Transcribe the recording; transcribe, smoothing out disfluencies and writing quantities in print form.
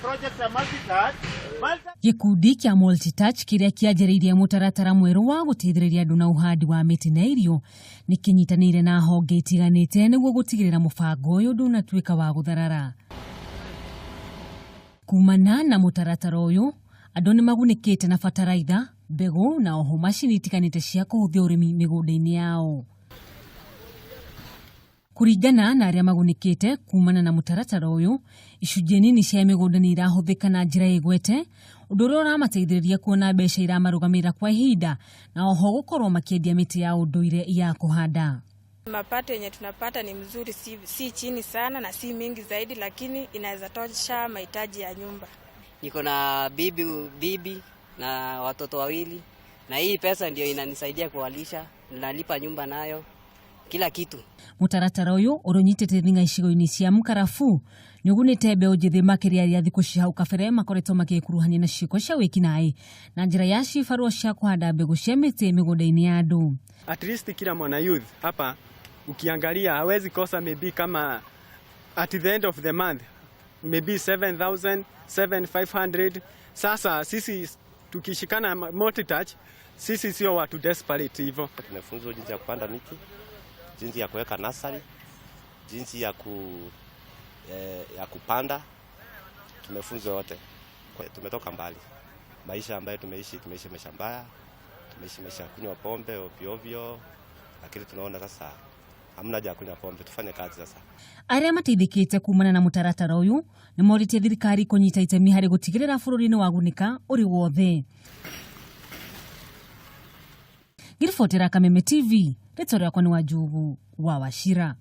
Project ya Multitouch. Gĩkundi kĩa Multitouch kĩrĩa kĩanjĩrĩirie mũtaratara mwerũ wa gũteithĩrĩria andũ na ũhandi wa mĩtĩ na irio nĩ kĩnyitanĩire na honge itiganĩte nĩguo gũtigĩrĩra mũbango ũyũ ndũnatuĩka wa gũtharara. Kumana na mũtaratara ũyũ, andũ nĩ magunĩkĩte na bataraitha, mbegũ na oho macini itiganĩte cia kũhũthia ũrĩmi mĩgũnda-inĩ yao. Kũringana na arĩa magunĩkĩte kumana na mũtaratara ũyũ, icunjĩ nini cia mĩgũnda nĩ irahũthĩka na njĩra ĩgwete, ũndũ ũrĩa ũramateithĩrĩria kuona mbeca iramarũgamĩrĩra kwa ihinda na oho gũkorwo makĩendia mĩtĩ ya ũndũire ya kũhanda. Mapato yenye tunapata ni mzuri, si chini sana na si mingi zaidi, lakini inaweza tosha mahitaji ya nyumba. Niko na bibi na watoto wawili, na hii pesa ndio inanisaidia kuwalisha, nalipa nyumba nayo, kila kitu. Mũtaratara ũyũ ũrĩa ũnyitĩte thing'a icigo-inĩ cia Mũkarabu nĩ ũgunĩte mbeũ njĩthĩ makĩria arĩa thikũ cia hau kabere makoretwo magĩkuruhania na ciĩko cia wĩkinaĩ na njĩra ya cibarũa cia kũhanda mbegũ cia mĩtĩ mĩgũnda-inĩ ya andũ. At least kila mwana youth hapa ukiangalia hawezi kosa maybe kama at the end of the month maybe 7,000, 7,500. Sasa sisi tukishikana Multitouch, sisi sio watu desperate hivyo. Tumefunzwa jinsi ya kupanda miti, jinsi ya kuweka nursery, jinsi ya kupanda. Tumefunzwa yote. Tumetoka mbali. Maisha ambayo tumeishi, tumeishi maisha mbaya, tumeishi maisha ya kunywa pombe ovyo ovyo, lakini tunaona sasa hamna haja ya kunywa pombe, tufanye kazi sasa. Arĩa mateithĩkĩte kumana na mũtaratara ũyũ nĩ morĩtie thirikari kũnyita itemi harĩ gũtigĩrĩra bũrũri nĩ wagunĩka ũrĩ wothe. Ngĩribotera Kameme TV, rĩtwa rĩakwa nĩ Wanjugu wa Wachira.